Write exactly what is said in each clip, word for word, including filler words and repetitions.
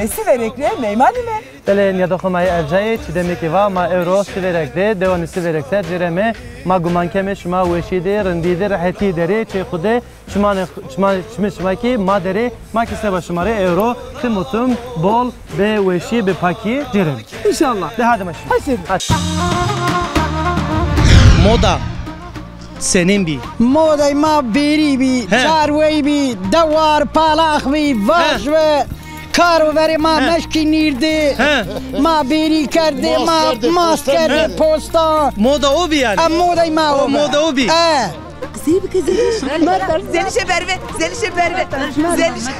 Siverek rê meymanîme. Belê, nîyadoxê ma yê erjayê, çi demêkê va ma ewro Siverek de, dewanê Siverek ser cêreme. Ma guman keme şima weşî de, rindî de, rehetî de rê, çê xwu de, çimanê, çiman, çimê şima kî ma de rê, ma kî seba şima rê ewro tim û tim bol bi weşî, bi pakî cêreme. Înşallah. De hadi ma şima. Hadi. Hadi. Moda. Senên bî? Modayê ma bêrî bî, he, çarwey bî, dewar, palax bî, vaj, he, bi, kar û verê ma, he, meşkî nîrdî. He. Ma bêrî kerdê, ma mas kerdê, he, posta. Moda o bî yanî? E, modayê ma o, o bî. Moda o bî. E. Qisey bike Zelîşe. Zelîşe berve, Zelîşe berve. Zelîşe.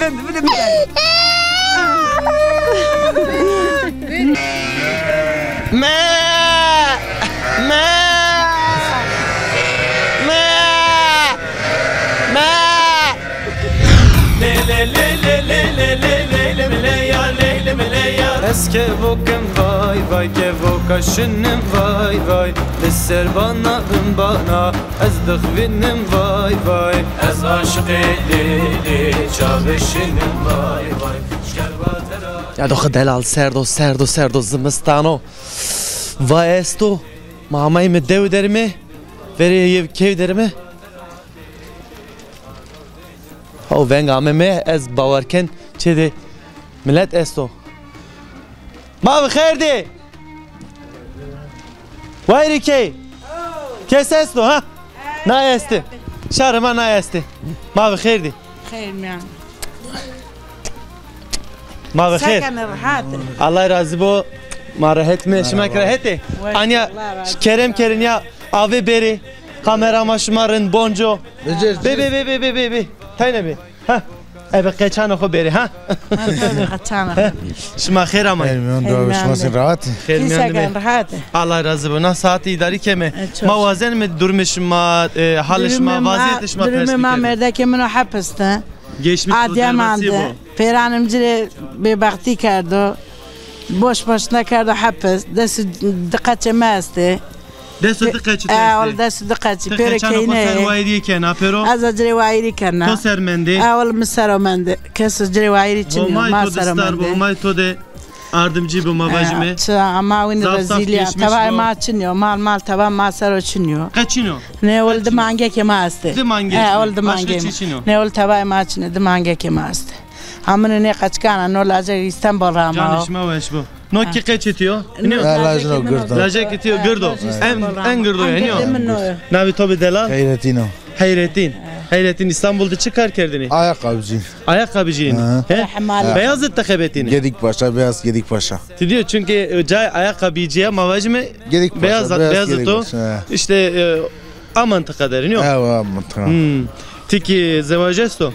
Vin, vin, vin. Me! Me! Me! Me! Lê, lê, lê, lê, lê, lê, lê, lê, lê, lê, lê, ya, lê, lê, lê, lê, ya. Ez kevokim vay vay, kevoka şinim vay vay. Li ser bana, bin bana, ez dixwînim vay vay. Ez aşiqê lê, lê, çavê şinim vay vay. Şkerva tera. Ya doxi delal, serdo, serdo, serdo, zimistano. Va esto. Ma amayîme dew derime. Verê yew kew derime. Haw veng ameme, ez bawer ken çê de milet esto. Ma bi xêr dî. Wayirî key. Kes esto ha? Na estî. Şarê ma na estî. Ma bi xêr dî. Xeyr mîyan. Ma bi xêr. Sekene, rehat. Allah razî bo. Ma rehet me. Şima kî rehet ê? Anya kerem kerin ya, avê bêrê. Kamera ma şima rind bonco. Bê, bê, bê. Tayne bê. Ha. Ebe qeçanê xo bêrê ha. Qeçanê xo. Şima xêr amay. Xêr mîyan de. Şima sî rehat? Xêr mîyan de. Rehat. Allah razî bo. Na saetî îdarî keme. Ma wazenime durumê şima, e, halê şima, vazîyetê şima pers bikerî. Durumê ma, merdekê min o hepis de. Geçmiş olsun. Adıyaman de. Pêranê mi ci rê bêbextî kerdo. Boş boşna kerdo hepis. Des û di qeçê mi estê. Des û di qeçî to estê? E, wele des û di qeçî. Ti pêro qeçanê xo ser wayîrî kena pêro? Ez a ci rê wayîrî kena. To ser mendê? E, wele mi ser o mendê. Kes ci rê wayîrî çin nîyo, ma ser o mendê. Homay to de star bo, homay to de ardimcî bo, ma vajîme. Çi, ama wînî rezîlî ya. Tebay ma çin nîyo, mal mal teba ma ser o çin nîyo. Qe çin o? Nê, wele di mangekê ma estê. Di mangekê. E, wele di mangekê. Başka çi çin o? Nê, wele tebay ma çin ê, di mangekê ma estê. Hamine nê qeçikana, no lajek Îstanbul ra ama o. Canê şima weş bo. No kî qeçê to yo? Nîyo? Ha, lajino girdo. Lajekê to yo girdo. En, en girdo ya, nîyo? Navê to bi delal? Xeyretîn o. Xeyretîn. Xeyretîn, Îstanbul de çi kar kerdinî? Ayakkabıcıyım. Ayakkabıcıyım. Ha. He? Beyazıt de xebetînî? Gedikpaşa, Beyaz Gedikpaşa. Ti dîyo, çünkü, e, cay ayakkabıcıya ma vajîme Gedikpaşa, Beyazıt, Beyazıt o. Gedikpaşa, ha. İşte, e, a mıntıka der, nîyo? Ewa, mıntıka. Hmm. Ti kî zewaj esto?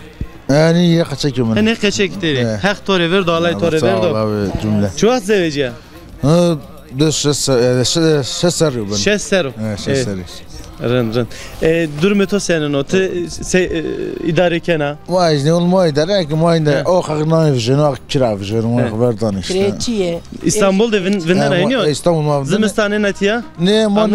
Yanî yê qeçekê min. Nê qeçekê to rê. He. Heq to rê verdo, Allah to rê verdo. Sağ ol abi, cümle. Çi wext zewecîya? Ha, des şeş ser, e, şe-, şeş serrî ben. Şeş serrî. He, şeş serrî. Rind, rind. E, durumê to senên o? Ti se-, e, îdare kena? Vay, ne olma îdare ki, ma îdare. O xeq nayê vijêno, o xeq kira vijêno, ma xeber dan işte. Kirêçî yê. Îstanbul de vin-, vindena, nîyo? Îstanbul ma vindena. Zimistanê na tîya? Nê, ma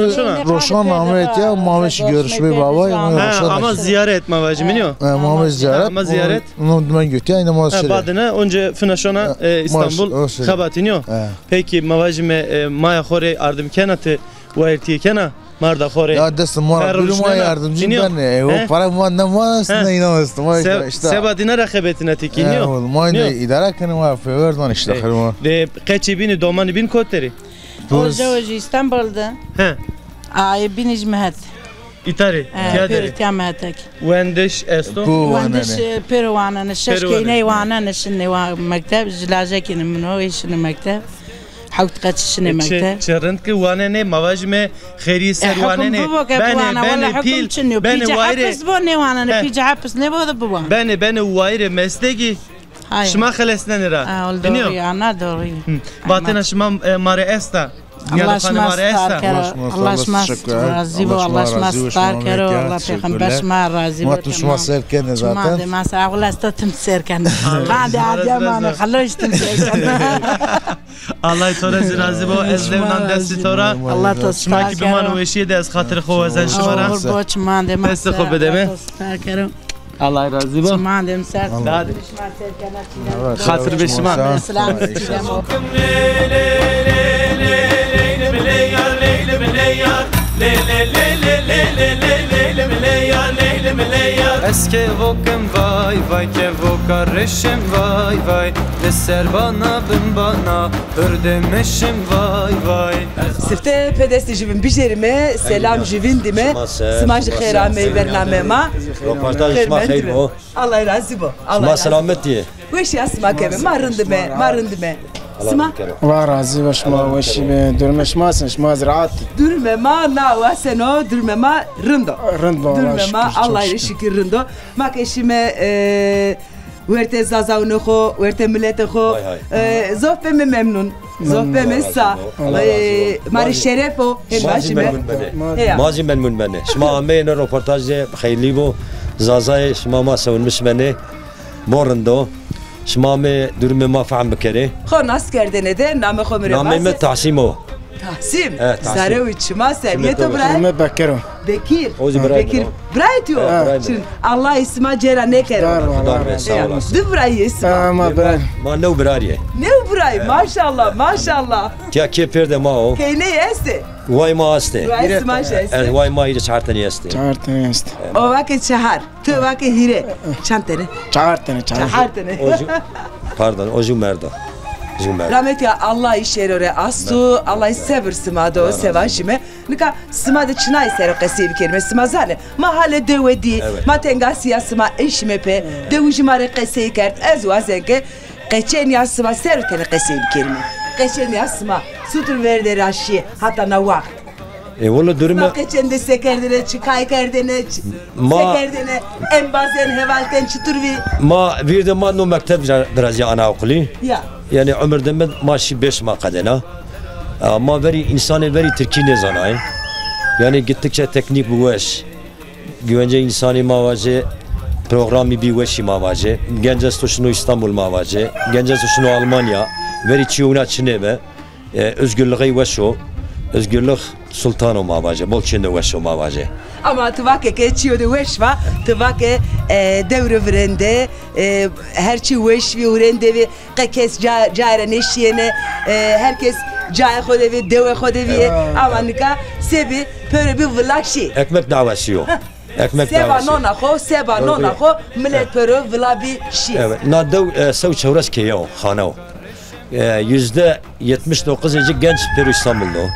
roşan ame tîya, ma ame şî görüşmê babay, ma roşan. Ha, ama ziyaret ma vajîme, nîyo? Ha, ma ame ziyaret. Ama ziyaret. No dime götü, aynı ma şire. Badine, onca fina şona, e, İstanbul xebatî, nîyo? Peki, ma vajîme, e, maya xo rê ardim kena ti, wayirtîye kena? Marda xo rê. Ya dest ma ra bîrû, ma yardımcı ben. E, o para ma ne ma, ne inanırsın. Se-, işte. Seba dîna ra xebetîna ti kî, nîyo? Ma ne idare kenê, ma fever dan işte. De qeçî bînî, domanî bîn kotî der ê? O zewecî Îstanbul de. He. Ayê bînî jî mi het. Îta rê, tîya der ê? Pêro tîya mi het kî. Wendiş esto? Wendiş, e, pêro wanenê. Şeş keyney wanenê, şinê wa-, mekteb, ji lajekî ne min o, ê şinê mekteb. Hewt qeçî şinê mekteb. Çi rind ki wanenê, ma vajîme xêrî ser wanenê. Benê, benê pîl, benê wayirê. Hepis bo nêwanenê, pîl ci hepis nêbo de biwan. Benê, benê wayirê meslegî. Şima xelesnenê ra. Ha, ol doğru ya, na doğru. Vatena şima, e, ma rê esta. Allah şima star kero. Allah şima razî bo. Allah şima star kero. Allah pêxember şima razî bo. Ma tu şima ser kenê zaten. Ma de ma ser, Allah esta tim ser kenê. Ma de Adıyaman o, xeloş tim ser kenê. Allah to ra zî razî bo. Ez lewnan destê to ra. Allah to star kero. Şima kî bimano weşîye de, ez xatirê xo wazen şima ra. Qurbo çiman de ma ser. Destê xo bideme. Allah to star kero. Allah razî bo. Şima dem ser. Daha de. Şima ser kena çîne. Xatir be şima. Selam. Ez kevokim vay vay, kevoka reşim vay vay, li ser bana bin bana, hurdemişim vay vay. Sifte pê destê jüvin bijêrime, selam jüvin dime. Sima jî xêr amey bername ma. Roportaj şima xeyr bo. Allah razî bo. Şima selamet yê. Weşîya sima keme. Ma rindime, ma rindime. Sima? Allah razî bo, şima weşî be. Durumê şima sen, şima ziraat? Durumê ma na waseno, durumê ma rind o. Rind o, durumê ma Allah şükür rind o. Ma ke şîme, e, wertê zazawunê xo, wertê miletê xo, e, zof beme memnun. Zof beme sa. E, ma rê şeref o, hên vajîme. Ma zî memnun benê. Ma zî memnun benê. Şima ameyê, ino roportajê xeyrlî bo. Zazayê şima ma sewinmiş benê. Bo rind o. Şima amê durumê ma fehm bikerê. Xo nas kerdene de, namê xo mi rê vasê. Namê mi Tahsîm o. Tahsîm. He, Tahsîm. Sare û çima ser. Yê to bira? Namê Bekir o. Bekir. O zî birayê mi o. Bekir. Birayê to yo? He, birayê mi. Şirin. Allah sima cêra nêkero. Dar be, sağ olasın. Di birayê sima. He, ma birayê. Ma new birayê. New birayê. He. Maşallah, maşallah. Tiya kê pêrdê ma o. Keyney estê? Way ma estê. Way sima jî estê. E, way ma îrê çar tenî estê. Çar tenî estê. O vake çehar. Tu vake hîrê. Çend tene? Çar tene, çar. Çar tene. O ju, pardon, o ju merda. Ju merda. Rahmetî ya, Allah îşê ro rê astu, Allah sebir sima do, se vajîme. Nika sima de çinay ser o qesey bikerîme, sima zanê. Ma halê dewe dî, ma tengasîya sima eşîme pê, dewijî ma rê qesey kerd. Ez wazen ke qeçenîya sima ser o tenê qesey bikerîme. Qeçenîya sima sutur verde ra şî hata na waxt. E, wele durumê... Ma qeçen de se kerdêne, çi kay kerdêne, çi se kerdêne, embazên, hevaltên çitur vî? Ma vîr de ma no mekteb vira-, virazîya anaokulî. Ya. Yanî umir de mi, ma şî beş ma qedêna. A, ma verî, însanê verî tirkî nêzanayê. Yanî gittikçe teknîk bi weş. Güvence însanî ma vacê, programî bî weşî ma vacê. Genc esto şino Îstanbul ma vacê. Genc esto şino Almanya. Verî çîyo wina çinê bi. E, özgürlüğey weş o. Özgürlük sultan o ma vajê. Bol çîyê de weş o ma vajê. Ama ti vake ke çîyo de weş va, ti vake, e, dewre virende, e, her çî weş vî, hurende vî, qe kes ca-, cayê ra nêşîyêne, e, her kes cayê xo de vî, dewê xo de vî. Ama nika se bî, pêro bî vila şî. Ekmek davası yo. Ekmek davası. Seba nona xo, seba nona xo, milet pêro vila bî şî. Evet. Na dew, e, sew çewres keye o, xane o. E, yüzde yetmiş dokuz êcî genç pêro Îstanbul do.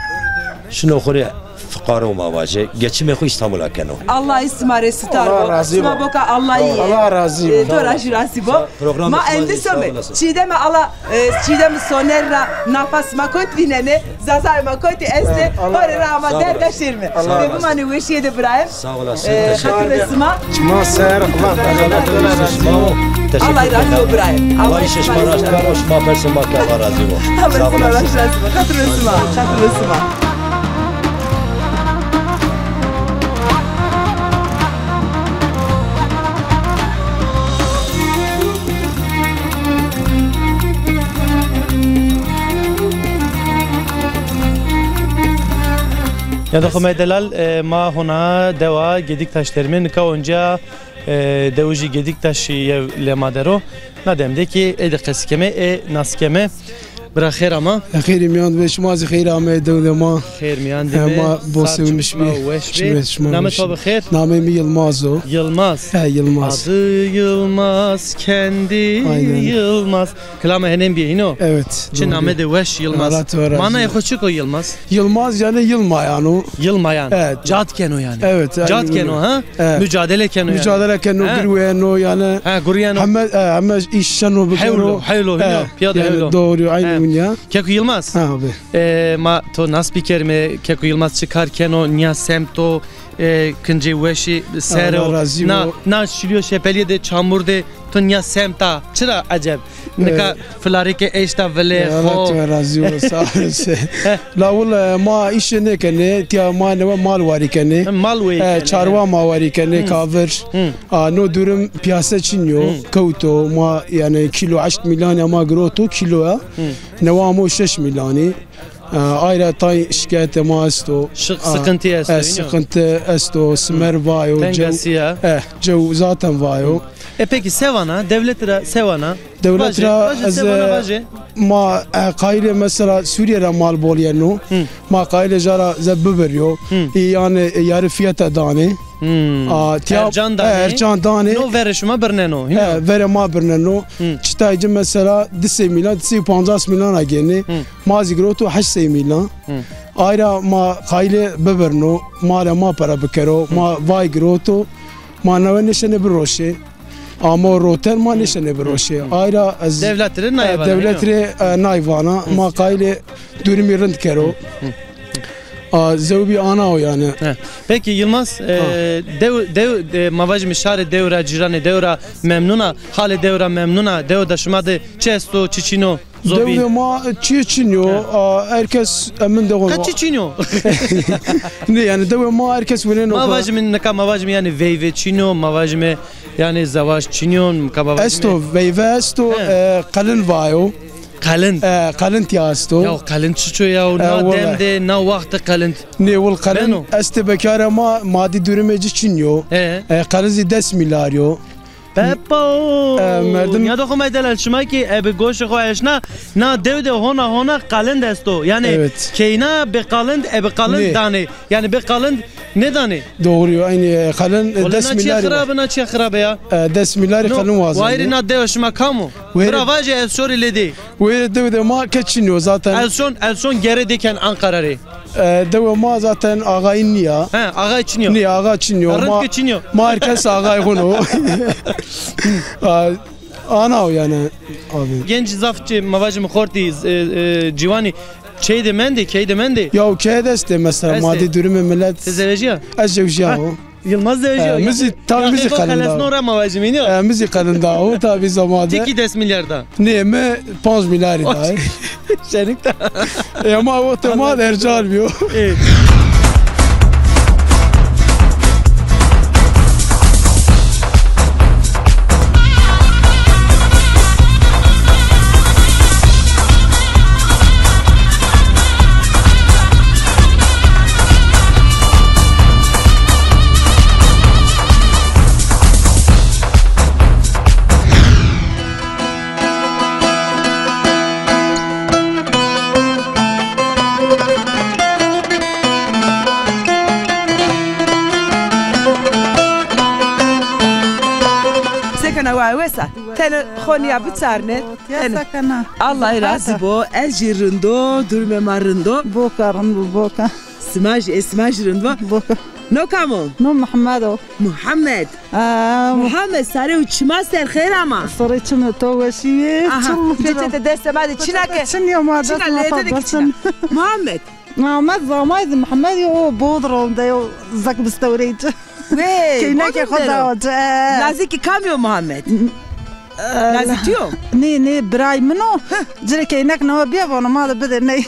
Şino xo rê fiqaro ma vajê. Geçimê xo Îstanbul a keno. Allah sima rê sitar bo. Sima boka Allahî. Allah razî bo. E, to ra jî razî bo. Ma endî some. Çîdeme Allah, e, Çîdem Soner ra nafa sima kot vînenê. Zazayê ma kotî estê. Hore ra ama derga şêrme. Sağ olasın. Bimanê weşîye de birayê. Sağ olasın. Teşekkür ederim. Xatir be sima. Şima ser, Allah razı olsun. Allah razı olsun birayê. Allah işê şima raşt kero, şima persê ma ke, Allah razı olsun. Allah sima raşt kero. Xatir be sima. Xatir be sima. Ya da xo me delal, e, ma hona dewa Gediktaş derime, nika onca, e, dewijî Gediktaşî yew lê ma der o. Na dem de kî ê de qesî keme, ê nas keme. Bira xêr ama. E, xêrê mîyan de be, şima zî xêr ameyê dewlê ma. Xêr mîyan de be. Ma bo sewmiş bî. Weş bî. Namê to bi xêr? Namê mi Yilmaz o. Yilmaz. He, Yilmaz. Adı Yılmaz, kendi Yılmaz. Kilama henên bî hîno. Evet. Çi name de weş Yilmaz. Manayê xo çik o Yilmaz? Yilmaz yanî yilmayan o. Yilmayan. Evet. Cad keno yanî. Evet. Cad keno ha? Mücadele keno yanî. Mücadele keno, guruyeno yanî. Ha, guruyeno. Heme, e, heme îş şeno bikero. Hewlo, hewlo, hewlo. Piyade hewlo. Doğru, aynı gün ya. Keko Yilmaz. Ha abi. E, ma to nas bikerime, Keko Yilmaz çi kar keno, nîya semto, e, kincê weşî ser o. Na, na şilîyo şepelîye de, çamur de, to nîya semta. Çira eceb? Nika filarêke eşta vilê xo. Allah to razî bo, sağ olasın. La wile ma îşê nêkenê, tiya ma newe mal warî kenê. Mal warî kenê. Çarwa ma warî kenê, kavir. A, no durum piyase çin yo, kewto, ma yanî kîlo heşt milyon ya ma giroto, kîlo ya. Newe amo şeş milyon î. E, ayra tay şikayetê ma esto. Şık-, sıkıntı esto, e, yine? Sıkıntı esto, simer vayo, cew, tengasiya. E, cew zaten vayo. E, peki se vana, devlet ra se vana? Devlet ra vaje, vaje, ez, se vana vaje. Ma, e, qayîlê mesela Suriye ra mal bol yeno. Hı. Ma qayîlê jara ze bibiryo. Hı. Î yani, e, yarı fiyata danê. Hmm. A, tiya, ercan danê. E, ercan danê. No verê şima birneno, hîna? E, verê ma birneno. Hmm. Çitayê ci mesela di sey mîlan, di sey pancas mîlan a gênê. Hmm. Ma zî giroto heşt sey mîlan. Hmm. Ayra ma qayîlê bibirno, malê ma pere bikero, hmm, ma vay giroto, ma newe nêşenê biroşê. Amo roter ma nêşenê biroşê. Hmm. Ayra ez, devlet rê, e, nay vana, devlet rê, e, nay vana. Hmm. Ma qayîlê durumî rind kero. Hmm. A, zewbî ana o yani. He. Peki Yılmaz, e, dew, dew, e, ma vajîme şarê dew ra, cîranê dew ra memnun a, halê dew ra memnun a, dew de şima de çi esto, çi çin o, zobî? Dew de ma çi çin yo, he, a, herkes emin de. Ka çi çin yo? Ne yani, dew ma herkes wineno. Ma vajîme nika, ma vajîme yani veyve çin o, ma vajîme yani zewac çin o, nika ma vajîme. Esto, veyve esto, he, e, qelin vayo. Qelind. E, qelind ya esto. Ya qelind çiço ya? E, na dem de, na waxt de qelind. Nê, wil qelind estê bekarê ma, madî durumê ci çin yo. E. E, qelind zî des mîlyar yo. Pepo! E, merdim. Ya da xo me delal, şima ki ebe goşê xo eşna, na dew de hona hona qelind esto. Yani, evet, keyna be qelind, ebe qelind danê. Yani be qelind nêdanê. Doğru yo, aynı, e, qelind, e, des mîlyarî. Wele na çiye xirabe, na çiye xirabe ya. E, des mîlyarî qelind wazenê. Wayirê na dewa şima kam o? Bira vaje ez şorî lê dê. Wêrê dew de ma ke çin yo zaten. Ez şon, ez şon gere dêken Anqara rê. E, dewa ma zaten axayî nîya. He, axayî çin yo. Nîya, axa çin yo. Rind ke çin yo. Ma herkes axayî xo no. A, ana o yani abi. Genc zaf çi, ma vajîme xortî, e, e, ciwanî key de mendê, key de mendê. Ya key de estê mesela, madî durumê millet. Ti zewejîya? Ez zewejîya o. Yılmaz zewejîyo. E, mi zî, tabi mi zî qelinda. Xelesno ra ma vajîme, nîyo? E, mi zî qelinda o, tabi zamade. Ti kî des mîlyar da? Nê, mi panc mîlyarî da. Şenik da. E, ama o wextê ma de ercal bîyo. E. Sekena wa wesa. Tene xo nîya biçarne. Tene. Allah razî bo. Ez jî rindo, durumê ma rindo. Boka rind bo, boka. Sima jî, e, sima jî rind bo. Boka. No kam o? No Muhammed o. Muhammed. Aa, Muhammed, sare û çima ser xêr ama. Sare çim, to weşî yê. Aha. Çim. Çete destê ma de çina ke. Çin ya ma, çina dest ma lete de ki çina. Muhammed. Ama zamay zî Muhammed yo, o Bodrum de yo, zek bistewrey ci. Wey, keynekê xo dawa ci. Nazikî kam yo Muhammed? Nazikî yo? Nê, nê, biray min o. Ci rê keynek newe bîya vano ma de bide ney.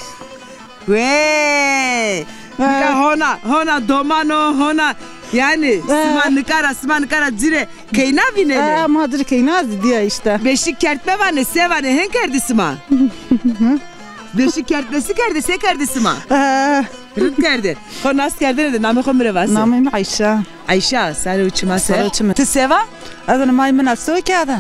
Wey! Nika hona, hona doman o, hona. Yani, sima nika ra, sima nika ra ci rê keyna vînenê. E, ma ci rê keyna zî dîya îşte. Beşîk kertme vanê, se vanê, hen kerdî sima? Beşîk kertmesi kerdî, se kerdî sima? E. Rind kerdî. Xo nas kerdene de, namê xo mi rê vase. Namê mi Ayşe. Ayşe, sare û çima ser. Sare û çima. Ti se va? Ez nimay min a Sokê de.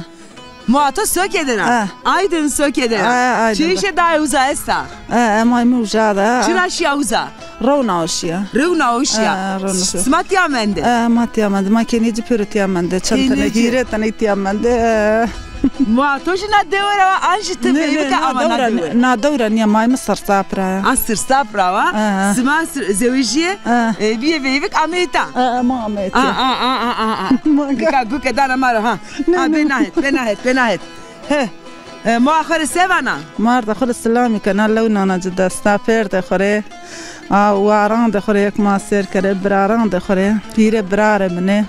Moa to Sokê de ra? E. Aydın Sokê de ra? E, Aydın de. Çi îşê dayê uza esta? E, e, may mi uza de. Çira şiya uza? Rewna o şiya. Rewna o şiya. E, rewna o şiya. Sima tîya mende? E, ma tîya mende. Ma kênê ci pêro tîya mende. Çend tene, hîrê tene tîya mende. E. Moa to jî na dewe ra wa, an jî ti veyvike ama na dewe? Na dewe ra nîya, may mi Sirsap ra ya. A, Sirsap ra wa. E. Sima sir-, zewejîye, e, bîyê veyvik ameyê ta. E, e, ma ameyê ta. A, a, a. Nika guke dana ma ra ha. Ha, bê nahet, bê nahet, bê nahet. He. E, moa xo rê se vana? Mar de xo rê silamî kena, lew nana ci desta, pêrdê xo rê. A, waran de xo rê yek ma sêr kerê, biraran de xo rê. Hîrê birarê min ê.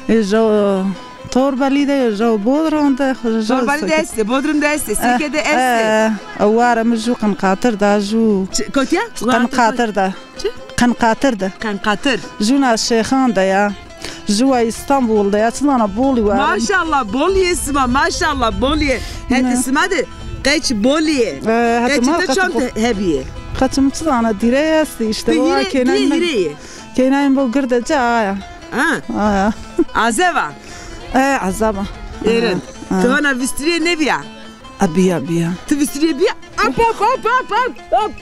Ê, jew Torbelî de, jew Bodrum de, jew Torbelî de estê, Bodrum de estê, Seke de estê. E, e, ware mi jû Qinqatir de, jû. Çi, kotî ya? Qinqatir de. Çi? Qinqatir de. Qinqatir. Jûna Şêxan de ya. Jûwa Îstanbul de ya. Çi zana bolî ware. Maşallah, bolî yê sima, maşallah, bolî yê. Hetê sima de qeç bolî yê. E, hetê ma de qeç çond hebî yê? Qeçim çi zana, dîre estî îşte. Ti hîre, kênayên hîre yê. Kênayên bo girde ci aya. Ha. Aya. Azeba. E, azeba. Êrin. Ha, ha. Ti hona vîstirîye nêbîya? A, bîya, bîya. Ti vîstirîye bîya? Hop, hop,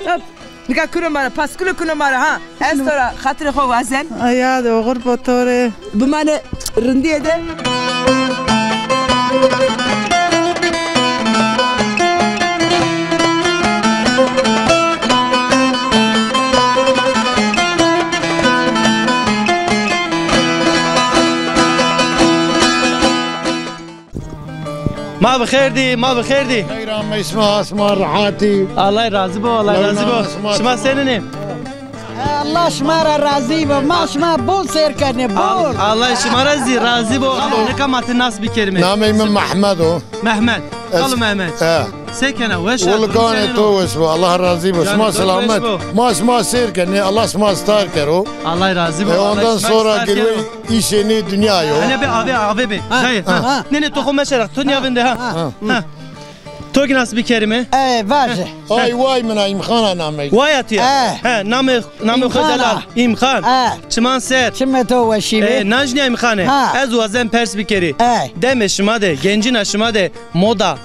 hop. Nika kuno ma ra, paskulo kuno ma ra, ha. Ez to ra xatirê xo wazen. Aya de oxir bo to rê. Bimane rindîye de. Ma bi xêr dî, ma bi xêr dî. Xeyr amey, sima, sima rehatî. Allah razî bo, Allah razî bo. Şima senîn ê? Allah şima ra razî bo. Ma şima bol sêr kenê, bol. Allah şima ra zî razî bo. Alo. Nika ma ti nas bikerîme. Namey mi Mehmet o. Mehmet. Alo Mehmet. He. Se kena, weş a? Wulganê to weş bo. Allah razî bo. Şima selamet. Ma şima sêr kenê. Allah şima star kero. Allah razî bo. E, ondan sonra girwey îşê nê dinya yo. Hele be, ave, ave be. Ha, dayê, ha. Ha. Nê, nê, to xo meşerex, to nîya vinde, ha. Ha. Ha. To kî nas bikerîme? E, vaje. Ay, way mina, Îmxana namey. Waya tu ya? E. He, namê, namê xo delal. Îmxan. E. Çiman ser. Çimê to weşî be. E, najnîya Îmxane. Ha. Ez wazen pers bikerî. E. Demê şima de, gencîna şima de moda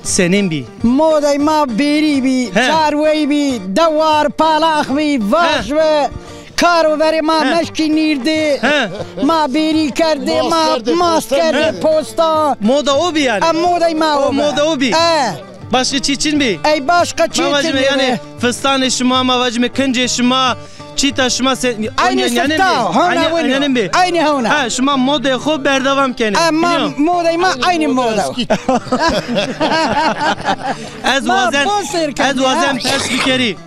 senîn bî? Modey ma bêrî bî, çarwey bî, dewar, palax bî, vaş bi. Karo verê ma meşkî nîrdî. He. Ma bêrî kerdê, ma mas kerdê posta. Moda o bî yanî. E, modey ma o bî. O moda o bî. E. Başka çî çin bî? Ey, başka çî çin bî. Ma vacime yanî fistanê şima, ma vacime kincê şima, çîta şima se... Aynî sifta, hewna winî. Aynî bî. Aynî hewna. Ha, şima modê xo berdewam kenê. E, ma modey ma aynî moda. Ez wazen, ez wazen pers bikerî.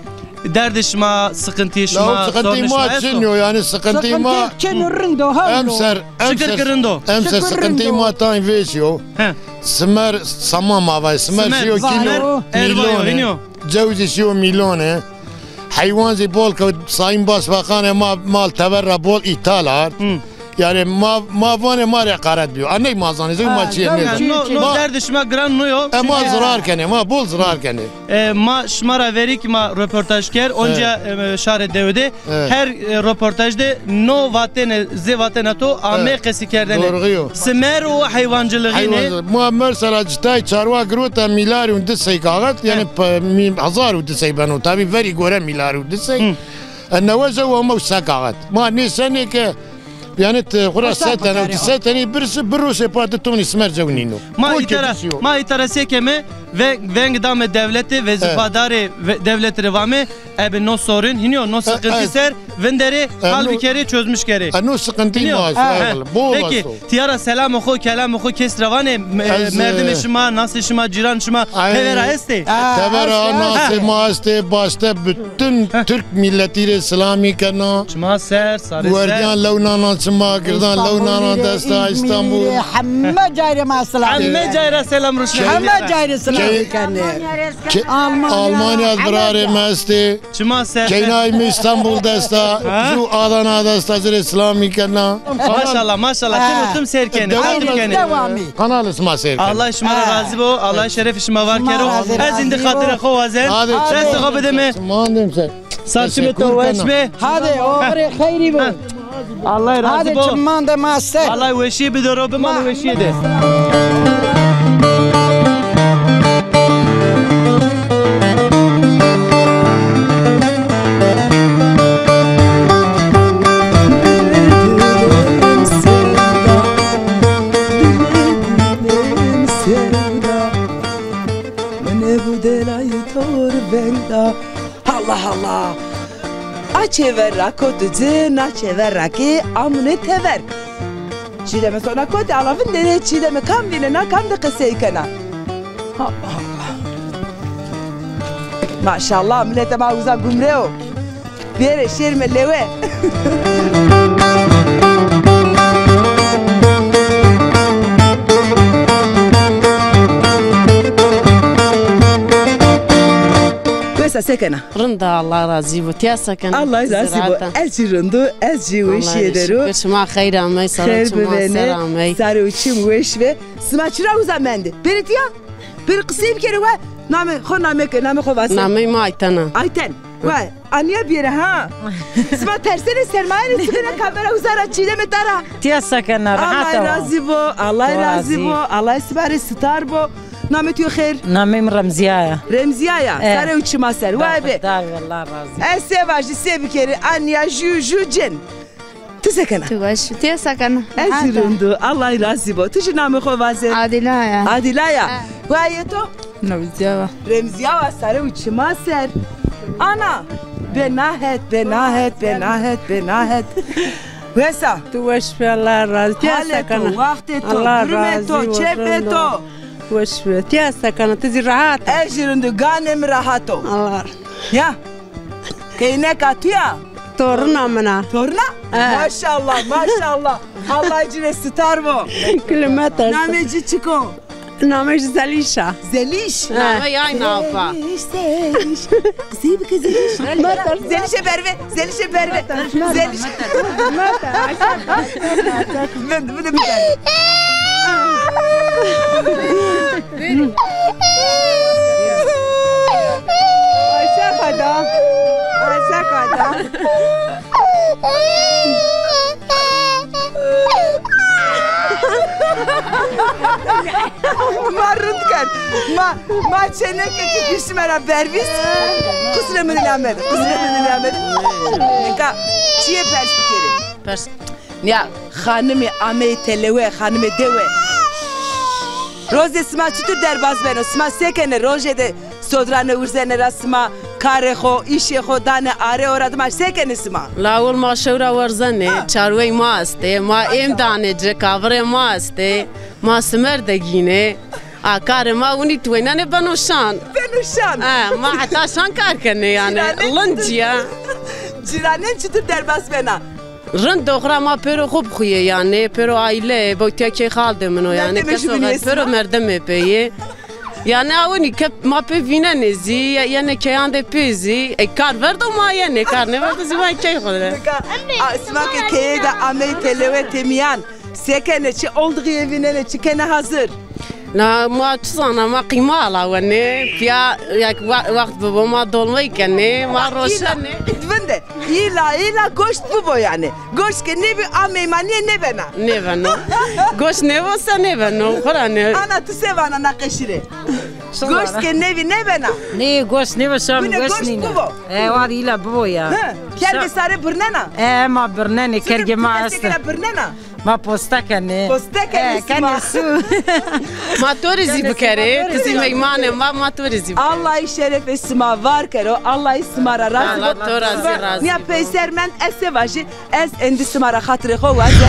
Derdê şima, sıkıntıyê şima, sorunê şima esto? Sıkıntı ma çin yo, yanî sıkıntı ma çin yo, rind o, hewn o. Emser, emser, şikir ki rind o. Emser sıkıntı ma tayn vêş yo. He. Simer, saman ma vay, simer şiyo kîlo mîlon ê. Cewzî şiyo mîlon ê. Heywan zî bol ke Sayın Başbakanê ma mal teber ra bol îthal ard. Hı. Yanî ma, ma vanê ma rê haqaret bîyo. A ney ma zanê, zey ma çîyê nêzanê. No, no derdê şima giran no yo. E, ma zirar kenê, ma bol zirar kenê. E, ma şima ra verî kî ma roportaj ker, onca, e, şarê dewe de. Her, e, roportaj de no vatene, zê vatena to ame qesî kerdene. Doğru yo. Simer û heywancılığîne. Ma mesela citay çarwa girota mîlarî û di sey kaxet, yanî hezar û di sey beno. Tabî verî gore mîlarî û di sey. E, newe jew ame û se kaxet. Ma nê senê ke Yanî ti xwu ra se tene, ti se tenî birisi, bir roşê pa di tonî simer cew nîno. Ma îta ra, ma îta ra se keme, veng, veng dame dewlete, vezîfadarê dewlete rê vame, ebe no sorin, hînî yo, no sıkıntı ser vinderê hal bikerê, çözmüş kerê. E, no sıkıntı ma esto, eyvallah. Bol esto. Peki, tîya ra selamê xo, kelamê xo kes ra vanê, merdimê şima, nasê şima, cîran şima, tever ra estê? Tever ra nasê ma estê, başte bütün Türk milletî rê selamî kena. Çima ser, sarê ser. Werdiyan lew nanan çima, girdan lew nanan desta, Îstanbul. Heme cay rê ma selam. Heme cay ra selam ruşnê. Heme cay rê selam kenê. Almanya, Almanya bira rê ma estê. Çima ser. Keynay mi Îstanbul desta, zu Adana desta, ci rê selamî kena. Maşallah, maşallah. Tim tim ser kenê. Dewamî. Kanalê sima ser kenê. Allah şima ra razî bo. Allah şerefê şima var kero. Ez îndî xatirê xo wazen. Destê xo bide mi. Sar çimê to weş be. Hadi, oxirê xeyrî bo. Allah razî bo. Hadi, çiman de ma ser. Allah weşîye bidero, bimane weşîye de. Allah Allah! A çêver ra koto ci, na çêver ra kî amune tever. Çîdeme sona kotî, ala vinderê, Çîdeme kam vînena, kam de qesey kena. Allah Allah. Maşallah, miletê ma uza gumre o. Bêrê şêrîme lewe. Wes a, se kena? Rind a, Allah razî bo. Tîya se kena? Allah razî bo. Ez jî rind o, ez jî weşîye der o. Şima xeyr amey, sar û çim ser amey. Sar û çim weş be. Sima çira uza mendê? Bêrê tîya. Bêrê qisey bikerê we. Namê xo, namê ke, namê xo vaze. Namey ma Ayten a. Ayten. Vay, aniya bîyere ha. Sima tersenê sermayene, çikêne kamera uza ra, çîdeme ta ra. Tiya sekena, rahat a. Allah razî bo, Allah razî bo, Allah sima rê sitar bo. Namê tu yo xêr? Namê mi Remzîya ya. Remzîya ya, sare û çima ser. Vay be. Daxil, Allah razî. Ez se vajî, se bikerî, aniya jû, jû cin. Ti se kena? Tu weş, ti se kena? Ez zî rind o, Allah razî bo. Ti jî namê xo vaze. Adîla ya. Adîla ya. Ha. Wa yê to? Remzîya wa. Remzîya wa, sare û çima ser. Ana, benahet, benahet, benahet, benahet. Wes a? Tu weş be, Allah razî. Ti se kena? Halê to, waxtê to, durumê to, çepê to. Weş be. Ti se kena, ti zî rahat a? Ez jî rind o, ganê mi rahat o. Allah. Ya. Keyneka tu ya? Torina min a. Torina? He. Maşallah, maşallah. Allah ci rê sitar bo. Kilometre. Namê ci çik o? Namê ci Zelîş a. Zelîş? He. Namê yay napa. Zelîş, Zelîş. Zî bike Zelîş. Zelîşe berve, Zelîşe berve. Zelîş. Vin, vin, vin. Ayşe qada. Ayşe qada. Ma rind kerd. Ma, ma çêneke ke piştî me ra bervîst. Qusrê mi nîyamed. Qusrê mi nîyamed. Nika çîyê pers bikerî. Pers. Ya xanimî ameyî telewe, xanimê dewe. Rozê sima çitur derbaz beno? Sima se kenê? Rojê de sodrane urzene ra sima karê xo, îşê xo danê arê, ora dima se kenê sima? Lawul ma şewra werzenê, çarwey ma estê, ma êm danê ci, kavirê ma estê, ma simer de gînê. A karê ma winî tuweynenê beno şan. Beno şan. Ha, ma heta şan kar kenê yanî. Lincî ya. Cîranên çitur derbaz bena? Rind o, xura ma pêro xo bixuyê yanî, pêro aîle, bawtiya key xaldê min o yanî, keso xer, pêro merdimê pê yê. Yanî a winî ke ma pê vînenê zî, ye-, yenê keyan de pê zî, e, kar verdo ma yenê, kar nêverdo zî ma key xo de. Nika, a, sima ke keye de ameyî telewe têmîyan, se kenê, çi oldiğîye vînenê, çi kenê hazir? Na, ma çi zana, ma qîma alawenê. Pîya, ya wa-, wext bibo, ma dolmey kenê, ma roşenê. Vinde, îla, îla goşt bibo yanî. Goşt ke nêbî, a meymanîye nêbena. Nêbeno. Goşt nêbo se nêbeno, xura nê. Ana, ti se vana na qeşî rê? Goşt ke nêbî, nêbena. Nê, goşt nêbo, şam goşt nîne. Bibo. E, wa îla bibo ya. Hı, kergê sare birnena? E, ma birnenê, kergê ma est. Birnena? Ma posta kenê. Posta kenê, e, sima. Kenê su. Ma to rê zî bikerê, ti zî meymanê ma, ma to rê zî bikerê. Allahî şerefê sima var kero, Allahî sima ra razî bo. Allah to ra zî razî bo. Nîya peyser mend, ez se vajî, ez endî sima ra xatirê xo waze.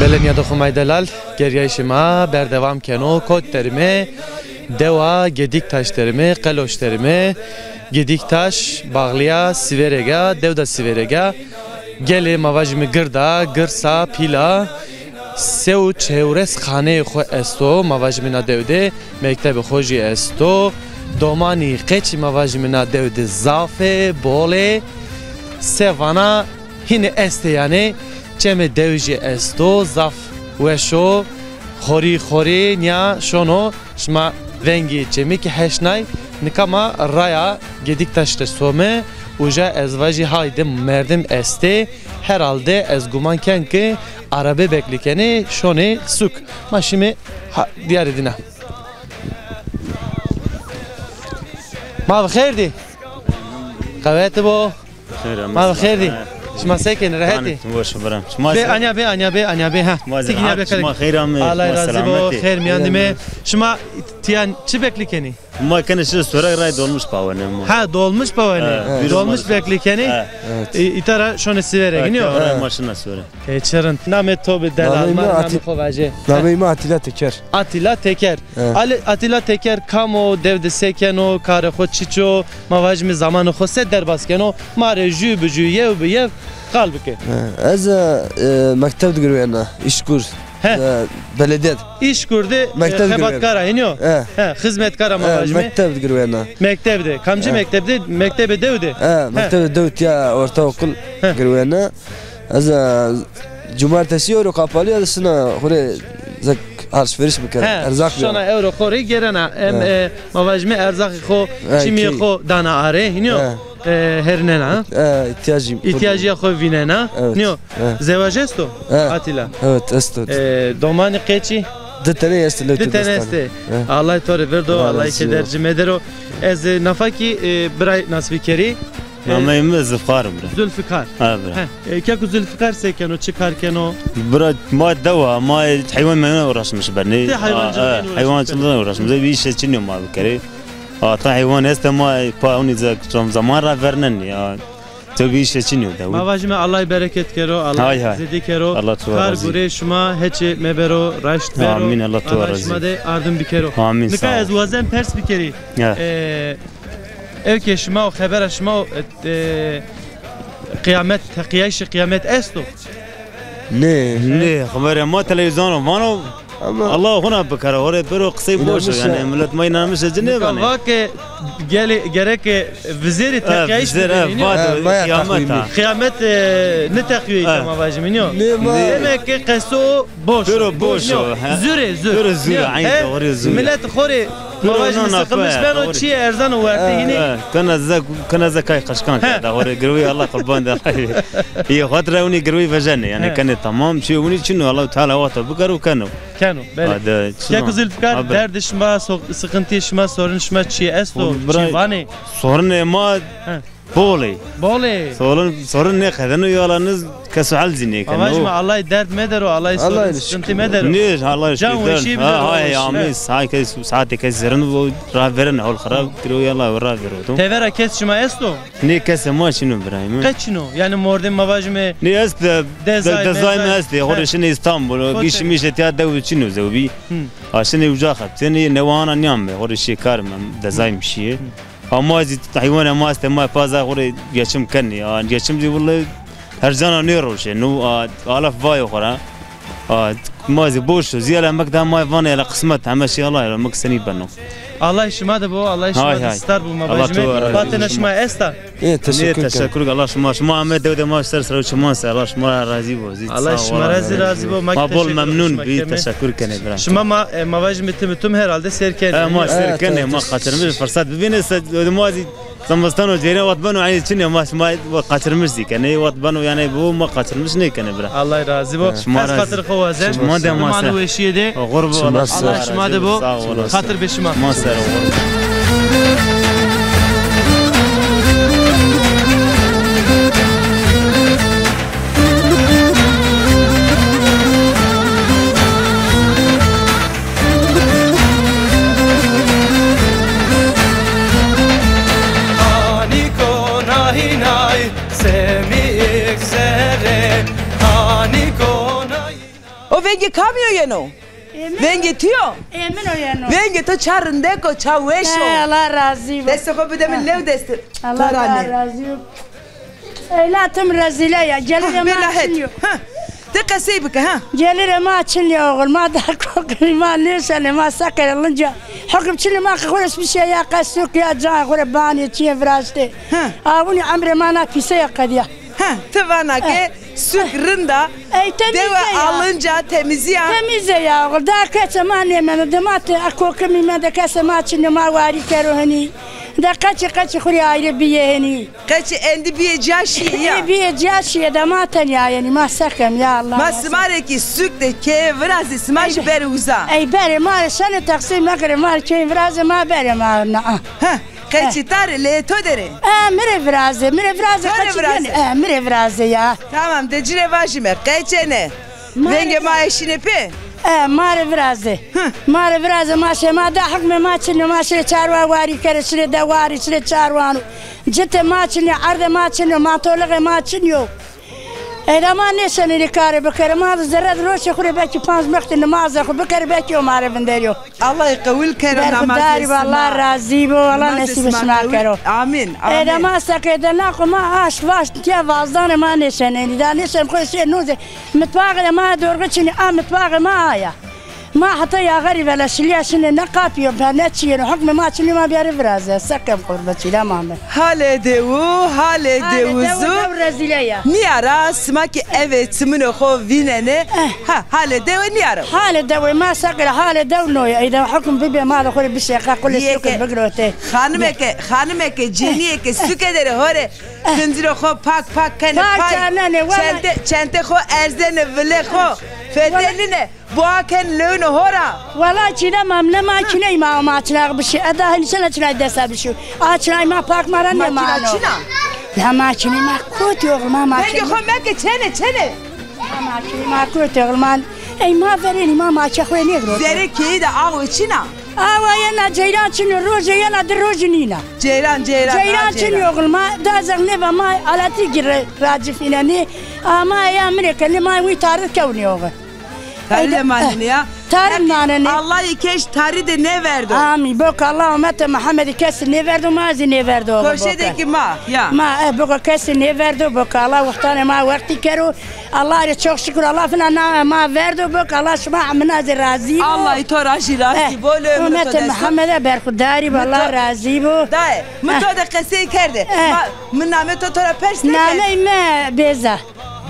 Belê nîyadoxê ma yê delal, gergayîşê ma berdewam keno. Kot der îme? Dewa Gedîktaş der îme, Qeloş der îme. Gedîktaş baxlîya Sîverêg a, dewda Sîverêg a. Gelê ma vajîme gird a, girs a, pîl a. Se û çewres xaneyê xo esto, ma vajîme na dew de, mektebê xo jî esto. Domanî, qeçî ma vajîme na dew de zaf ê, bol ê. Se vana, hînî estê yanî. Çemê dew jî esto, zaf weş o. Xorî xorî nîya şono, şima vengê çemî kî heşnay. Nika ma raya Gedîktaş de some. Uca ez vajî hayde merdim estê. Herhalde ez guman ken ki arebe beklî kenê şonê sûk. Ma şîme ha-, dîyarê dîna. Ma bi xêr dî. Qewete bo. Xêr ama. Ma bi xêr dî. Şima se kenê, rehet î? Weş biram. Şima se? Anya be, anya be, anya be ha. Tikî nya be. Şima xêr amê. Allah razî bo. Xêr mîyan dîme. Şima tîya çi beklî kenî? Ma kenê şirê Sore, ray dolmuş pawenê ma. Ha, dolmuş pawenê. He, bîro ma. Dolmuş beklî kenê. He. Evet. E, îta ra şonê Sîverê, ha, gînî yo? He. Ma şina Sore. E, çi rind. Namê to bi delal, ma namê xo vajê. Namê ma Atîla Teker. Atîla Teker. He. Ali, Atîla Teker kam o, dew de se keno, karê xo çiç o, ma vajîme zamanê xo se derbas keno, ma rê jû bi jû, yew bi yew qal bike. He. Ez, e, mekteb de girewena, îşkur. He. E, belediye de. Îşkur de, e, mekteb girewena. Xebatkar a, hînî yo? He. He, xizmetkar a ma vajîme. He, mekteb de girewena. Mekteb de. Kamcî mekteb de? Mektebê dew de? He, mektebê dew, tiya ortaokul girewena. Ez, e, cumartesi ewro kapalî ya, sina xo rê zek alışveriş bikera. He, erzaq şona ewro xo rê gêrena. Em, e, ma vajîme erzaqê xo, çimîyê xo dana arê, hînî yo? He. E, herinena. E, îhtiyacî. Îhtiyacîya xo vînena. Evet. Nîyo. He. Zewaj esto? He. Atîla. Evet, esto. E, domanî qeçî? Di tenê esto, lewtê. Di tenê estê. He. Allah to rê verdo, Allah keder ci medero. Ez, e, nafa kî, e, biray nas bikerî. E, nameyê mi Zilfikar bira. Zülfikar. Ha, bira. He. E, keko Zülfikar se keno, çi kar keno? Bira, ma dewa, ma heywan meywan uğraşmış bernî. Ti heywancılıkla uğraşmış. Heywancılıkla uğraşmış. Bir işe çinyo ma bikerî. Ata heywan este ma pa onî ze-, zam-, zaman ra vernenî ya. Ti bî îşê çinî yo de. Ma vajîme Allah bereket kero, Allah zêdî kero. Allah to razî. Kar gurê şima heçê mebero, raşt bero. Amîn, Allah to razî. Allah şima de ardim bikero. Amîn, sağ ol. Nika ez wazen pers bikerî. Ya. E, ew ke şima o, xebera şima o, e, e, qiyamet, teqîyayîşê qiyamet esto? Nê. Nê, xeberê ma televîzyonu vano, ama Allah xuna bikero, hore pêro qisey boş o, yanî milet ma înanmiş ci nêbenê. Vake gelê, gereke vizêrê teqîyayîş bibêrî, nîyo? Ha, maya qîyamet a. Qîyamet, e, niteqîyo îta ma vajîme, nîyo? Nê ma. Demek ke qeso boş o. Pêro boş o, he. Zûr ê, zûr. Pêro zûr o, eynî doğru zûr. Milet xo rê ma vajîme sıkılmış beno, çîyê erzan o werte hînî. Kena ze, kena ze kay qeşkan kerda, hore girewî Allah qurban de. Yê xo ra winî girewî vejenê, yanî kenê tamam, çîyê winî çin o, Allahu Teala wexto bikero keno. Keno, belê. Keko Zülfikar, derdê şima, so-, sıkıntıyê şima, sorunê şima çi esto, çi vanê? Sorunê ma bol ê. Bol ê. Sorun, sorun nêqedeno, yalanız keso hel zî nêkeno. Ma vajîme Allah derd medero, Allah sorun, sıkıntı medero. Nê, Allah şükür. Can weşî bidero. Ha, hay, amîn. Saetê kes zerrin bo, ra verên hol xirab kiro, Allah ra vero. Tevera kes şima esto? Nê, kesê ma çin o birayê mi. Qe çin o? Yanî mordem ma vajîme. Nê, est de, dezay, de-, dezay mi estê. Xo rê şinê Îstanbul. Bîşî mîşê tiya dew çin o zewbî. A şinê uca xebitêne, yê newe ana nîyame. Xo rê şiyê kar mi, dezay mi şiyê. A ma zî heywanê ma estê, ma paza xo rê geçim kenê. A geçim zî wille her cana nêroşê. No, a, alef vayo xo ra. A, ma zî boş o. Zî yela mek da ma vanê yela qismet, heme şey Allah yela mek senî beno. Allah şima de bo, Allah şima de star bo, ma vajîme. Vatena şima esta? Ê, teşekkür, teşekkür. Allah şima, şima ame dew de ma ser ser çiman ser. Allah şima razî bo. Zî Allah şima razî, razî bo. Ma bol memnun bî, teşekkür kenê bira. Şima ma, e, ma vajîme tim tim herhalde ser kenê. E, ma ser kenê, ma qaçirmiş fırsat bibîne se, ma zî Zimistan o, cêrê wet beno, eynî çinê ma, şima wet qaçirmiş zî kenê, wet beno, yanî bo ma qaçirmiş nêkenê bira. Allah razî bo. Şima razî. Ez xatir xo wazen. Şima de ma ser. Weşîye de. Xurbo, Allah şima de bo. Sağ ol. Xatir be şima. Ma ser, xurbo. Hanî kona hînay, semî ik serê, hanî kona hînay. O vengê kamî yo yeno? Ê min o. Vengê tu yo? Ê min o yeno. Vengê to ça rindek o, ça weş o. He, Allah razî bo. Destê xo bide min, lew destê. Allah razî bo. Ey la, ti mi rezîle ya. Gelirê ma çin yo. Ha. Ti qesey bike ha. Gelirê ma çin yo oxir. Ma da kokirî, ma nêşenê, ma seqerê linca. Hukim çinê ma xo rê bişê ya qesûk ya, cayê xo rê banê çiyê viraştê. Ha. Awinî emrê ma na pîseya qedîya. Ha. Ti vana ke suk rind a. Ey, temiz e ya. Dewe a linca, temizî ya. Temiz e ya oxir. Da kesê ma nêmeno. De ma ti a kokimî mende, kesê ma çin yo, ma warî kero henî. De qeçî qeçî xo rê ayrê bîyê henî. Qeçî endî bîyê ca şîyê ya. Ê, bîyê ca şîyê de ma tenya yenî, ma se kem ya Allah. Ma sima rê kî sûk de keye virazê, sima jî berê uza. Ey berê ma rê şenê teqsîr mekerê, ma rê keye virazê, ma berê ma na. Heh, qeçî ta rê, leyê to de rê. E, mi rê virazê, mi rê virazê, qeçî yenê. E, mi rê virazê ya. Tamam, de ci rê vajîme, qeçêne. Vengê ma eşîne pê. E, ma rê virazê. Hı. Ma rê virazê, ma şê, ma da hukmê ma çin o, ma şirê çarwa warî kerê, şirê de warî, şirê çarwano. Citê ma çin o, erdê ma çin o, mantolixê ma çin o. Ey ra ma nêşenê nê karê bikerê. Ma zerre di roşê xwu rê belkî panc wextî nimazê xwu bikerê, belkî o ma rê vinderîyo. Allah qewil kero namazê sima. Berxudar bî, Allah razî bo, Allah nesîbê şima kero. Amîn, amîn. Ey ra ma seqê de naqo ma aşt vaşt tiya vazdanê ma nêşenênî. Da nêşen xwu şê nozê. Mitbaxê de ma dorxi çinî, a mitbaxê ma aya. Ma heta yaxerî veleşilîya şinê ne qapî yo, ne çî yeno. Hukmê ma çinî, ma bîyarê virazê. Se kem qurbe çîla ma me. Halê dewu, halê dewu zu. Halê dewu, dew rezîle ya. Nîya ra sima kî eve çimunê xo vînenê. Eh. Ha, halê dewe nîya ra. Halê dewe ma seqî ra, halê dew no ya. Ey de hukm bibê ma de xo rê bişeqa, qulê şukir bigirotê. Xanimeke, xanimeke, cenîyeke suke derê ho rê. Eh. Xincirê xo pak pak kenê, pak. Pak kenenê, wela. Çente, çente xo erzenê, vilê xo fetelînê. Boa ken lewno ho ra. Wela çîna ma, ne makîney ma, ma çinay bişî. Eda henî çina çinay desa bişî. A çinay ma pak ma ra nêmano. Makîna çina? Ya makîney ma kotî oxil ma, makîney. Vengê xo meke, çene, çene. Ma makîney ma kotî oxil ma. Ey ma verênî ma, ma çe xo nêgiro. Zerê keyî de awe çina? Awa yena ceyran çin o, roje yena di roje nîna. Ceyran, ceyran. Ceyran çin o oxil ma. Da zex nêva ma aletî gire racifînenî. Ama ya min ê kenê ma wî tarid kewnî oxil. Tarî de manenê ya. Tarî manenê. Allah yê keş tarî de nêverdo. Amî. Boka Allah umetê Muhammedî kesî nêverdo, ma zî nêverdo. Koşe de kî ma, ya. Ma, e, boka kesî nêverdo, boka Allah wextanê ma wextî kero. Allah rê çok şükür, Allah fina na ma verdo, boka Allah şima mina zî razî bo. Allah to ra jî razî bo, lê umetê Muhammedî berxudar bî, Allah razî bo. Dayê, mi to de qesey kerde. Ma, mi namê to to ra pers nêkerd. Namey mi Bêza.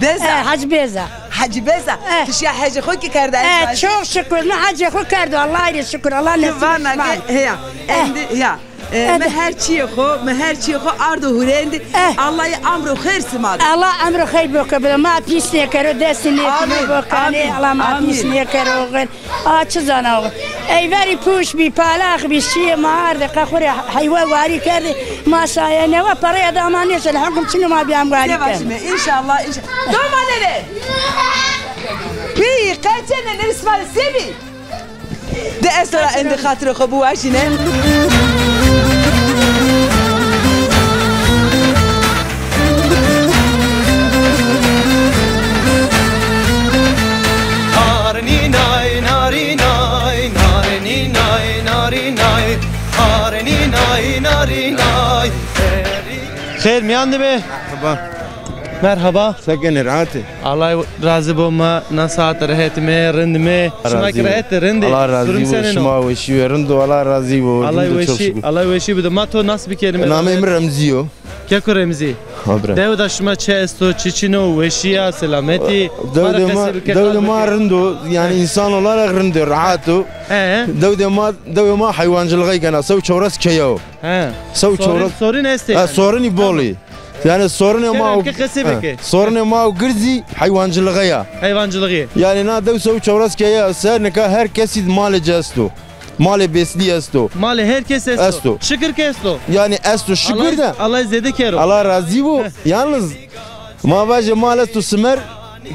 Bêza. E, Hacî Bêza. Hacî Bêza. E. Ti şiya hecê xo kî kerde? E, çok şükür, mi hecê xo kerdo. Allah rê şükür. Allah nesîbê şima. Ti vana ke, heya. Endî, ya. E, mi her çîyê xo, mi her çîyê xo ardo hurêndî. E. Allah yê amro xêr sima de. Allah emro xeyr boke bide. Ma pîs nêkero, destî nêkime bokanê. Amîn. Allah ma pîs nêkero. A çi zana o? Ey verî pûş bî, palax bî, şîyê ma ardê, qe xwu rê heywe warî kerdê, ma şaye newe, pereyê de ma nêşenê, heqim çin o ma bîyam warî kenê. Înşallah, înşallah. Domanêne! Pî, qeçene, nêrî sima rê se bî? De ez to ra endî xatirê xo biwajîne. Narînay, narînay, narînay, narînay, narînay, narînay. Xêr mîyan de be. Merhaba. Merhaba. Se kenê, rehet ê? Allah razî bo, ma na saet rehet me, rind me. Şima kî rehet ê, rind ê. Allah razî bo. Şima weşî wê, rind o, Allah razî bo. Allah weşî, Allah weşî bido. Ma to nas bikerîme. Nameyê mi Remzî yo. Keko Remzî. Ha, bira. Dewe de şima çi esto, çi çin o, weşî ya, selametî? Dew de ma, dew de ma rind o, yanî însan olarak rind o, rehet o. He. Dew de ma, dewê ma heywancilixey kena, sew çewres keye yo. He. Sew çewres. Sorun, sorun estê yanî. Ha, sorunî bol ê. Yanî sorunê ma, sorinê ma û girzî heywancilixê ya. Heywancilixî. Yanî na dew sew çewres keye ya, ser nika her kesî di malê ci esto. Malê beslî esto. Malê her kes esto. Esto. Şikir ke esto. Yanî esto, şikir de. Allah zêde kero. Allah razî bo. Heh. Yalnız ma vajê mal esto simer,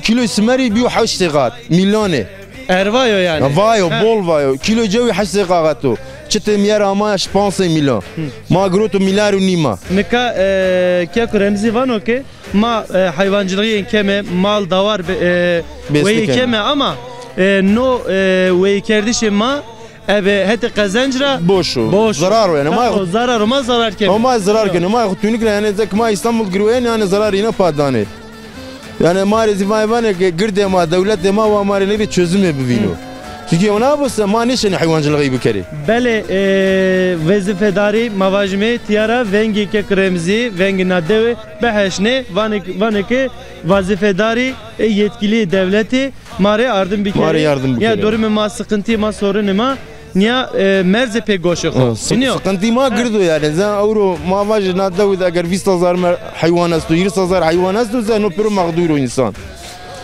kîloy simerî bîyo heşt sey qat, mîlyonê. Erva yo yanî. Ya, va yo, bol va yo. Kîlo cewî heşt sey qat o. Çitê mîyer amaya şi panc sey mîlyon. Hı. Ma giroto mîlyar û nîma. Nika, e, Keko Remzî vano ke ma, e, heywancilixî keme, mal dawar be, e, weyî keme ama, e, no, e, weyîkerdişê ma ebe hetê qezenc ra boş o. Boş o. Zarar o yanî. Ma zarar o, ma zarar keme. Ma zarar keme. Ma xo tûnik ra yanî zek ma Îstanbul girweyên yanî zarar îna pa danê. Yanî ma rê zî vay vanê ke girdê ma, dewletê ma wa ma rê nêbê çözüme bivîno. Hı. Çunkî ona bo se ma nêşenê heywancilixî bikerê. Belê, e, wezîfedarî ma vajîme tîya ra vengê Kek Remzî, vengê na dewe biheşnê, vanê, vanê ke wezîfedarî ê yetkilî dewletî ma rê yardim bikerê. Ma rê yardim bikerê. Ya dorumê ma, siqintî ma, sorunê ma. Nîya, e, merzê pê goşê xo. Ha, si-, nîyo? Siqintî ma gird o yanî. Zan ewro ma vajê na dew de eger vîst hezar mer-, heywan esto, hîris hezar heywan esto, zan o piro mexdûr o însan.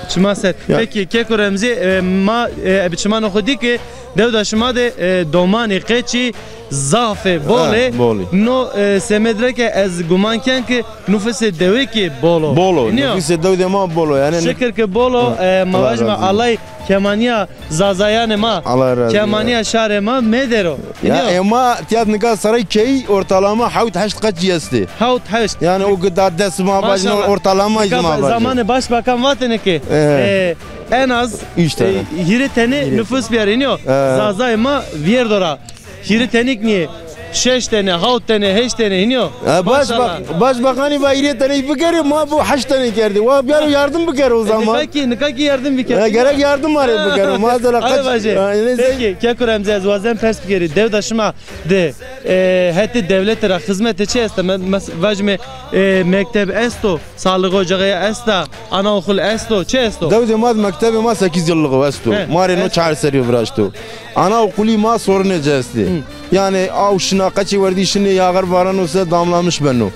Çima ser. Ya. Pekî, Keko Remzî, e, ma, e, ebi çimanê xo dî ke dew de şima de, e, domanî, qeçî, zaf ê, bol ê. Ha, bol ê. No, e, semed ra ke ez guman ken ke nufusê dewê kî bol o. Bol o. Nîyo? Nufusê dewdê ma bol o. Yanî şikir ke bol o, ha, e, ma vajîme Allay kemanîya zazayanê ma, Allah razı olsun, kemanîya şarê ma mêder o. Ya, nîyo? E, ma tîya de nika Saraykeyî ortalama hewt heşt qeçî estê. Hewt heşt. Yanî o ke da dest ma vajîme ortalama îz ma vajîme. Zamanê başbakan vatêne ke, e, en az, üç tane, e, hîrê tenî nufus biyarê, nîyo? E. Zazayê ma vîyerdo ra. Hîrê tenî kî nîyê. Şeş tenî, hawt tenî, heşt tenî, hînî yo. E, baş, maşallah, bak, başbakanî va hîrê tenî bikerê, ma bu heşt tenî kerdê. Wa biyaro yardım bikerê o zaman. Nika kî, nika kî yardım bikerê. E, gerek yardım ma rê bikerê. Ma zala. Ay, qaç, vajê. E, neyse. Peki, keko Remzî, ez wazen pers bikerî. Dewda şima de, e, hetê dewlete ra xizmete çi esta? Me-, mes-, vajime, e, mekteb esto, sağlık ocağı esta, anaokul esto, çi esto? Dewdê ma de mektebê ma sekiz yıllık esto. He, ma rê no esto. Çar serî viraşto. Anaokulî ma sorunê ci estê. Hı. Yanî aw şina, qeçê werdî şinê, yağar vareno se damlamiş beno.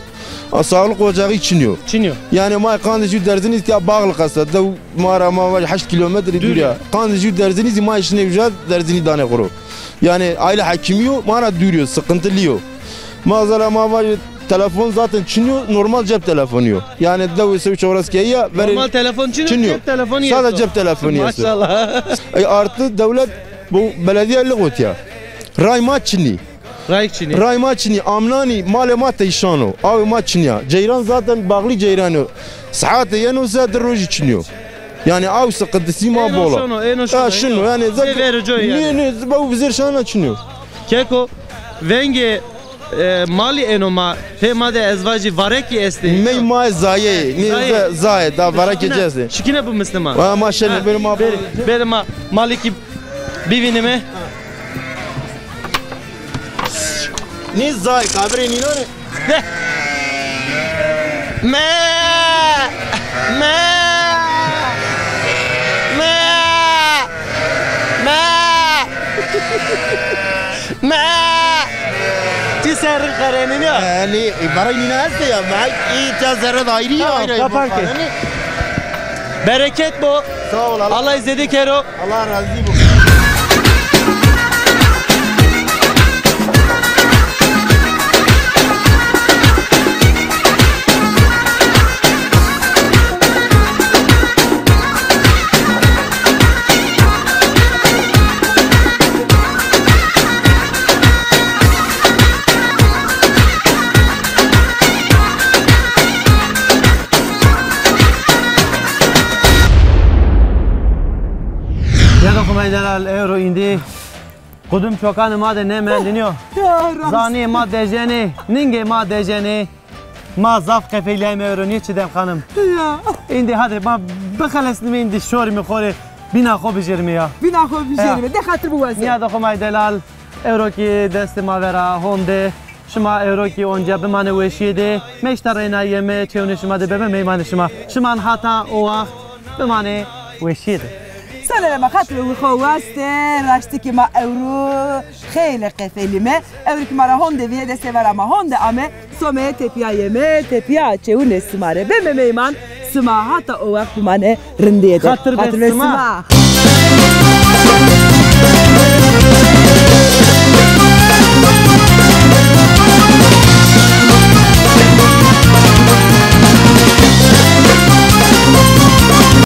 A, sağlık ocağı çinî yo. Çinî yo. Yanî ma qandê jû derzînî tîya bağlı qesa. Dew ma ra ma vaj heşt kilometre dûr ya. Dûr ya. Qandê jû derzînî zî ma şinê uca derzînî danê xwu ro. Yanî aile hekimî yo, ma ra dûr yo, sıkıntılı yo. Ma zala ma vaj telefon zaten çinî yo, normal cep telefonu yo. Yanî dewê se û çewres keyî ya, verê. Normal telefon çinî yo, çinî yo. Cep telefonu yeso. Sade cep telefonu yeso. Maşallah. E, artı dewlet bu belediye liqotîya. Ray ma çinî. Rayk çinî. Ray ma çinî, amnanî, malê ma teyşan o. Awê ma çinî ya. Ceyran zaten bağlı ceyran o. Saate yeno se di rojî çinî yo. Yanî aw sıkıntısı ma bol a. Êno şono, êno şono, ha, şino, êno. Yanî zaten. Zê verê coyî yanî. Nê, nê, bu zêr şana çinî yo. Keko, vengê, e, malî êno ma, pê ma de ez vajî varekî estê. Mey ma zayê, nê, zayê. Za-, zayê, da varekî ci estê. Şikîne bimisnîme. Ha, ma şenê, ha, bêrê ma, bêrê, bêrê ma malî kî bivînîme. Nê zay, kabirê nînan ê. Me! Me! Me! Me! Me! Ti serrin qerenîn ya? Yanî, e, barayî nîna estê ya. Me, î tîya zerre de ayrî ya, tamam, ayrî, ayrî kapan ke. Yanî. Bereket bo. Sağ ol, Allah. Allah zêde kero. Allah razî bo. Ya doxumay delal, ewro îndî qudim çokanê ma de nêmendîn yo. Ya, rast. Zanîyê ma dejenê, ningê ma dejenê. Ma zaf qefelîyayme ewro, nê Çiğdem Xanim? Ya. Îndî hadi ma bixelesnîme, îndî şorîme xo rê, bîna xo bijêrîme ya. Bîna xo bijêrîme. Ya. De xatir biwazê. Nîyadoxumay delal, ewro kî destê ma vera honde. Şima ewro kî onca bimanê weşîye de, meşta reyna yeme, çewnê şima de beme meymanê şima. Şima hata o waxt bimanê weşîye de. Sonere ma xatirê xo waste, raştî kî ma ewro xeylê qefelîme. Ewro kî ma ra honde vîye, destê vera ma honde ame, some tepîya yeme, tepîya çewnê sima rê. Beme meyman, sima hata o waxt bimanê rindîye de. Xatir be sima.